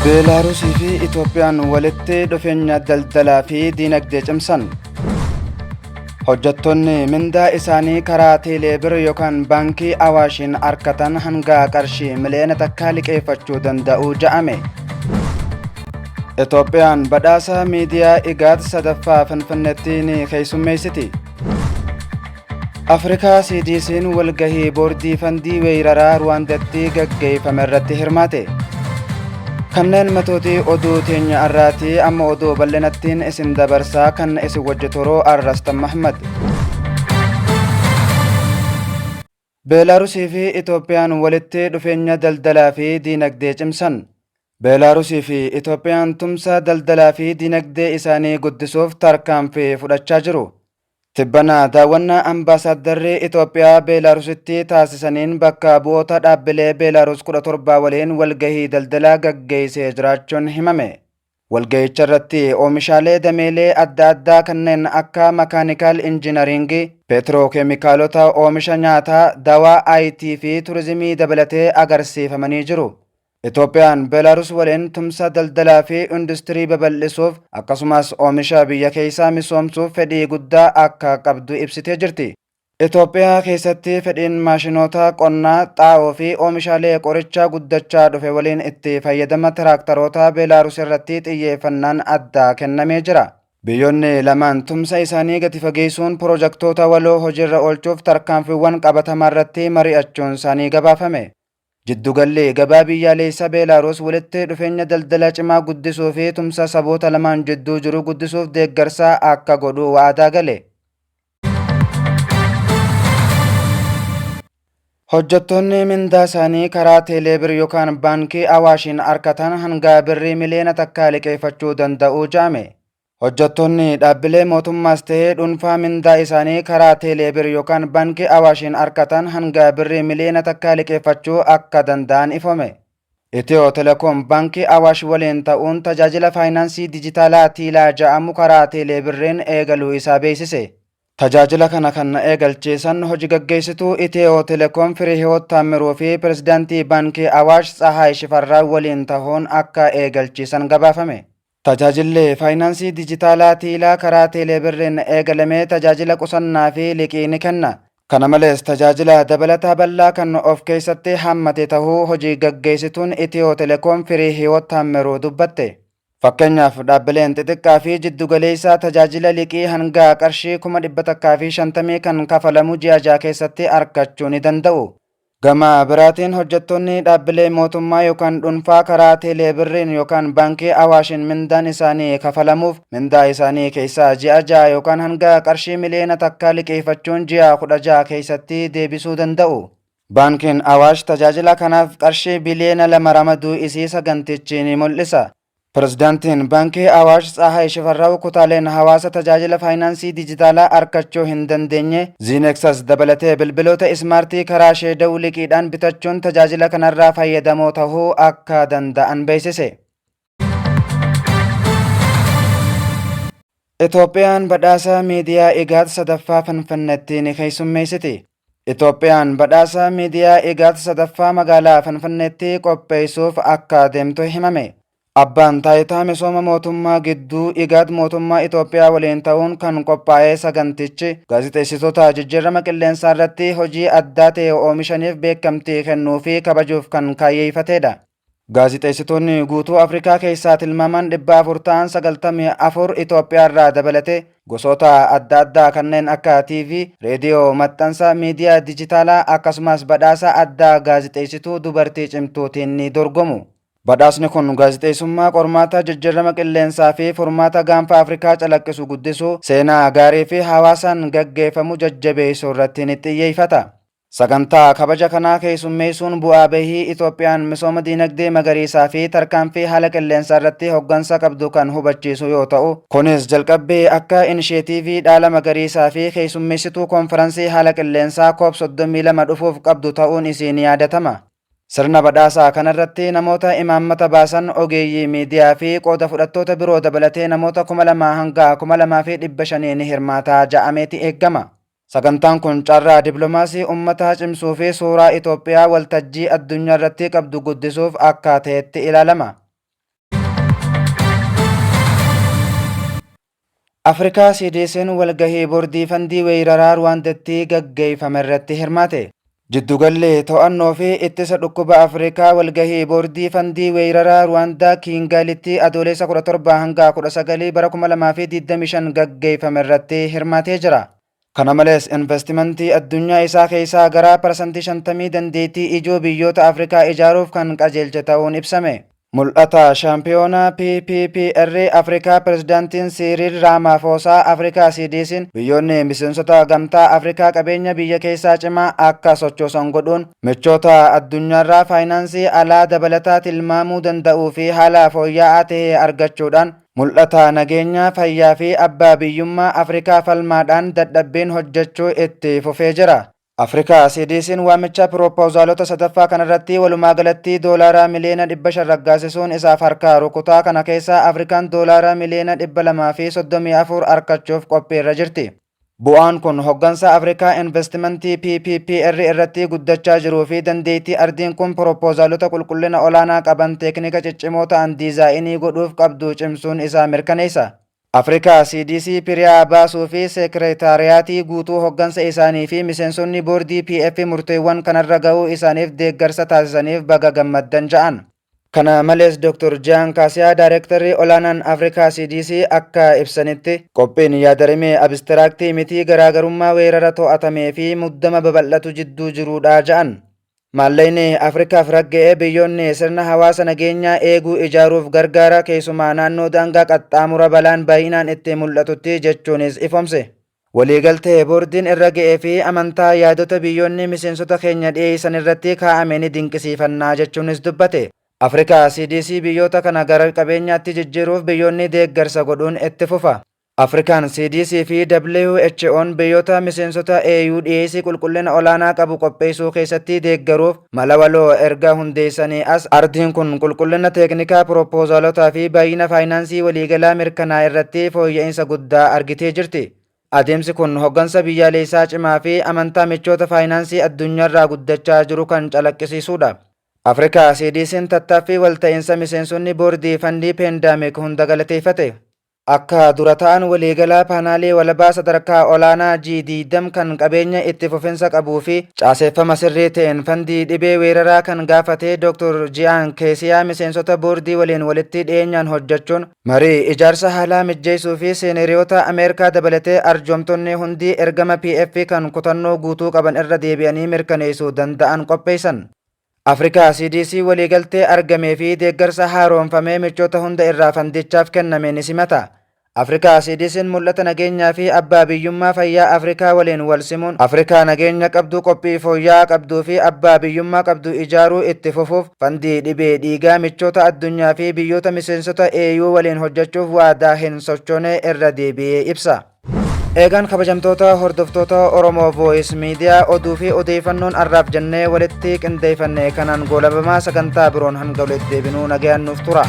Beelaarusii fi Itoophiyaan walitti dhufeenya daldalaa fi diinagdee cimsan. Hojjettoonni mindaa isaanii karaa teeleebir yookaan baankii Awaashiin arkatan hanga qarshii miliyoona takkaa liqeeffachuu danda'u ja'ame. Itoophiyaan badhaasa miidiyaa IGAD sadaffaa Finfinneetti ni keessummeessiti. Afrikaa CDC'n walgahii boordii fandii weeyraraa Ruwaandatti gaggeeffame irratti hirmaate. Kanneen matootii oduu teenya arraati amma oduu bal'inattiin isin dabarsaa kan isin wajji turu Arrastan Mahmad. Beelaarusii fi Itoophiyaan walitti dhufeenya daldalaa fi diinagdee cimsan. Beelaarusii fi Itoophiyaan tumsa daldalaa fi diinagdee isaanii guddisuuf tarkaanfii fudhachaa jiru. Tibbana daawwannaa Ambaasaaddarri Itoophiyaa Beelaarusitti taasisaniin bakka bu'oota dhaabbilee Beelaarus 17 waliin walgahii daldalaa gaggeessee jiraachuun himame. Walgahicharratti oomishaalee dameelee adda addaa kanneen akka makaanikaal injiinariingii, peetirookeemikaalota, oomisha nyaataa, dawaa, IT fi turizimii dabalatee agarsiifamanii jiru. Itoophiyaan Beelaarus waliin tumsa daldalaa fi industirii babal'isuuf akkasumas oomisha biyya keessaa misoomsuuf fedhii guddaa akka qabdu ibsitee jirti. Itoophiyaa keessatti fedhiin maashinoota qonnaa, xaa'oo fi oomishaalee qorichaa guddachaa dhufe waliin itti fayyadama tiraaktaroota Beelaarus irratti xiyyeeffannaan addaa kennamee jira. Biyyoonni lamaan tumsa isaanii gadi fageessuun piroojaktoota waloo hojiirra oolchuuf tarkaanfiiwwan qabatamaa irratti mari'achuun isaanii gabaafame. Jiddugalli gabaa biyyaaleessa Beelaaruus walitti dhufeenya daldala cimaa guddisuu fi tumsa saboota lamaan jidduu jiru guddisuuf deeggarsa akka godhu waadaa gale. Hojjettoonni mindaa isaanii karaa teeleebir yookaan baankii Awaashiin arkatan hanga birrii miliyoona takkaa liqeeffachuu danda'u jedhame. Hojjettoonni dhaabbilee mootummaas ta'ee dhuunfaa mindaa isaanii karaa teeleebir yookaan baankii Awaashiin arkatan hanga birrii miliyoona takkaa liqeeffachuu akka danda'an ifome. Itiyoo Telekoom Baankii Awaash waliin ta'uun tajaajila faayinaansii dijitaalaa Tiilaa ja'amu karaa teeleebirriin eegaluu isaa beeksise. Tajaajila kana kan eegalchiisan hoji gaggeessituu Itiyoo Telekoom Firihiwoot Taammiruu fi Pirezidaantii Baankii Awaash Tsahaay Shifarraaw waliin tahuun akka eegalchiisan gabaafame. Tajaajilli faayinaansii dijitaalaa Tiilaa karaa teeleebirriin eegalame tajaajila qusannaa fi liqii ni kenna. Kana malees tajaajila dabalataa bal'aa kan of keessatti hammate tahuu hoji gaggeessituun Itiyoo Telekoom Firihiwoot Taammiruu dubbatte. Fakkeenyaaf dhaabbileen xixiqqaa fi jiddugaleessaa tajaajila liqii hanga qarshii 150,000 kan kafalamu ji'a 6 keessatti arkachuu ni danda'u. Gama biraatiin hojjettoonni dhaabbilee mootummaa yookaan dhuunfaa karaa teeleebirriin yookaan baankii Awaashiin mindaan isaanii kafalamuuf mindaa isaanii keessaa ji'a 6 yookaan hanga qarshii 1,000,000 liqeeffachuun ji'a 16 keessatti deebisuu danda'u. Baankiin Awaash tajaajila kanaaf qarshii biliyoona 2 ramaduu isii sagantichi ni mul'isa. Pirezidaantiin Baankii Awaash Tsahaay Shifarraaw kutaaleen hawaasa tajaajila faayinaansii dijitaalaa arkachuu hin dandeenye Ziineksas dabalatee bilbiloota ismaartii karaa Sheedaw liqiidhaan bitachuun tajaajila kanarraa fayyadamoo tahuu akka danda'an beeksise. Itoophiyaan badhaasa miidiyaa IGAD sadaffaa Finfinneetti ni keessummeessiti. Itoophiyaan badhaasa miidiyaa IGAD sadaffaa magaalaa Finfinneetti qopheessuuf akka deemtu himame. Abbaan taayitaa misooma mootummaa gidduu IGAD mootummaa Itoophiyaa waliin ta'uun kan qophaa'e sagantichi gaazexeessitoota jijjiirama qilleensaa irratti hojii addaa ta'e oomishaniif beekamtii kennuu fi kabajuuf kan kaayyeeffatedha. Gaazixeessitoonni guutuu Afrikaa keessaa tilmaamaan 400 ta'an 94 Itoophiyaarraa dabalatee gosoota adda addaa kanneen akka TV, reediyoo, maxxansa, miidiyaa dijitaalaa akkasumas badhaasa addaa gaazixeessituu dubartii cimtuutiin ni dorgomu. Badhaasni kun gaazixeessummaa qormaata jijjiirama qilleensaa fi furmaata gaanfa Afrikaa calaqqisu guddisuu, seenaa gaarii fi hawaasaan gaggeeffamu jajjabeessuu irratti ni xiyyeeffata. Sagantaa kabaja kanaa keessummeessuun bu'aa bahii Itoophiyaan misooma diinagdee magariisaa fi tarkaanfii haala qilleensaa irratti hoggansa qabdu kan hubachiisu yoo ta'u, kunis jalqabbii akka inisheetiivii dhaala magariisaa fi keessummeessituu koonfaransii haala qilleensaa COP 32 dhufuuf qabdu ta'uun isii ni yaadatama. Sirna badhaasaa kanarratti namoota imaammata baasan, ogeeyyii miidiyaa fi qooda fudhattoota biroo dabalatee namoota 2000 hanga 2500 ni hirmaata ja'ameeti eeggama. Sagantaan kun carraa diplomaasii ummataa cimsuu fi suuraa Itoophiyaa waltajjii addunyaarratti qabdu guddisuuf akka ta'etti ilaalama. Afrikaa CDC'n walgahii boordii fandii weeyraraa Ruwaandatti gaggeeffame irratti hirmaate. Jiddugalli to'annoo fi ittisa dhukkuba Afrikaa walgahii boordii fandii weeyraraa Ruwaandaa Kiingaalitti Adoolessa 17 hanga 19 bara 2025 gaggeeffame irratti hirmaatee jira. Kana malees investimentii addunyaa isaa keessaa gara parsantii 50 dandeettii ijoo biyyoota Afrikaa ijaaruuf kan qajeelche ta'uun ibsame. Mul'ata Shaampiyoonaa PPPR Afrikaa Pirezidaantiin Siiriil Raamaafoosaa Afrikaa CDC'n biyyoonni miseensota Gamtaa Afrikaa qabeenya biyya keessaa cimaa akka sochoosan godhuun michoota addunyaarraa faayinaansii alaa dabalataa tilmaamuu danda'uu fi haala fooyya'aa ta'e argachuudhaan mul'ata nageenya, fayyaa fi abbaa biyyummaa Afrikaa falmaadhaan dadhabbiin hojjechuu itti fufee jira. Afrikaa CDC'n waamicha piroopoozaalota sadaffaa kanarratti walumaagalatti doolaaraa miliyoona 500 raggaasisuun isaaf harkaa rukutaa kana keessaa Afrikaan doolaaraa miliyoona 234 argachuuf qophiirra jirti. Bu'aan kun hoggansa Afrikaa investimentii PPPR irratti guddachaa jiruu fi dandeettii ardiin kun piroopoozaalota qulqullina olaanaa qaban teeknika ciccimoo ta'an diizaayinii godhuuf qabdu cimsuun isaa mirkaneessa. Afrikaa CDC piriyaa baasuu fi seekiretaariyaatii guutuu hoggansa isaanii fi miseensonni boordii PF murteewwan kanarra ga'uu isaaniif deeggarsa taasisaniif baga gammaddan ja'an. Kana malees Dr. Jaan Kaasiyaa Daayirektarri olaanaan Afrikaa CDC akka ibsanitti qophiin yaadarimee abistiraaktii miti garaagarummaa weerara to'atamee fi muddama babal'atu jidduu jiruudha ja'an. Maallaqni Afrikaaf ragga'ee biyyoonni sirna hawaasa nageenyaa eeguu ijaaruuf gargaara keessumaa naannoo daangaa qaxxaamura balaan baay'inaan itti mul'atutti jechuunis ifomse. Waliigaltee boordiin irra ga'ee fi amantaa yaadota biyyoonni miseensota keenya dhiyeessan irratti kaa'ame ni dinqisiifannaa jechuunis dubbate. Afrikaa CDC biyyoota kana gara qabeenyaatti jijjiiruuf biyyoonni deeggarsa godhuun itti fufa. Afrikaan CDC fi WHO'n biyyoota miseensota AU dhiyeessii qulqullina olaanaa qabu qopheessuu keessatti deeggaruuf mala waloo erga hundeessanii as ardiin kun qulqullina teeknikaa piroopozaalotaa fi baay'ina faayinaansii waliigalaa mirkanaa irratti fooyya'insa guddaa argitee jirti. Adeemsi kun hoggansa biyyaalessaa cimaa fi amantaa michoota faayinaansii addunyaarraa guddachaa jiru kan calaqqisiisudha. Afrikaa CDC'n tattaaffii walta'iinsa miseensonni boordii fandii pandemic hunda galateeffate. Akka dura ta'an waliigalaa paanaalii walabaa sadarkaa olaanaa G20 kan qabeenya itti fufinsa qabuu fi caaseeffama sirrii ta'een fandii dhibee weeraraa kan gaafate Dr. Ji'aan Keesiyaa miseensota boordii waliin walitti dhiyeenyaan hojjechuun marii ijaarsa haalaa mijjeessuu fi seeneriyoota Ameerikaa dabalatee arjoomtonni hundi ergama PF kan kutannoo guutuu qaban irra deebi'anii mirkaneessuu danda'an qopheessan. Afrikaa CDC waliigaltee argamee fi deeggarsa haaromfamee michoota hunda irraa fandichaaf kenname ni simata. Afrikaa CDC'n mul'ata nageenyaa fi abbaa biyyummaa fayyaa Afrikaa waliin wal simuun Afrikaa nageenya qabdu qophii fooyya'aa qabduu fi abbaa biyyummaa qabdu ijaaruu itti fufuuf fandii dhibee dhiigaa michoota addunyaa fi biyyoota miseensota AU waliin hojjechuuf waadaa hin sochoone irra deebi'ee ibsa. Eegaan kabajamtoota hordoftoota Oromoo Voice Media oduu fi odeeffannoon arraaf jennee walitti qindeeffanne kanaan goolabamaa sagantaa biroon hanga walitti deebinuu nagayaan nuuf tura.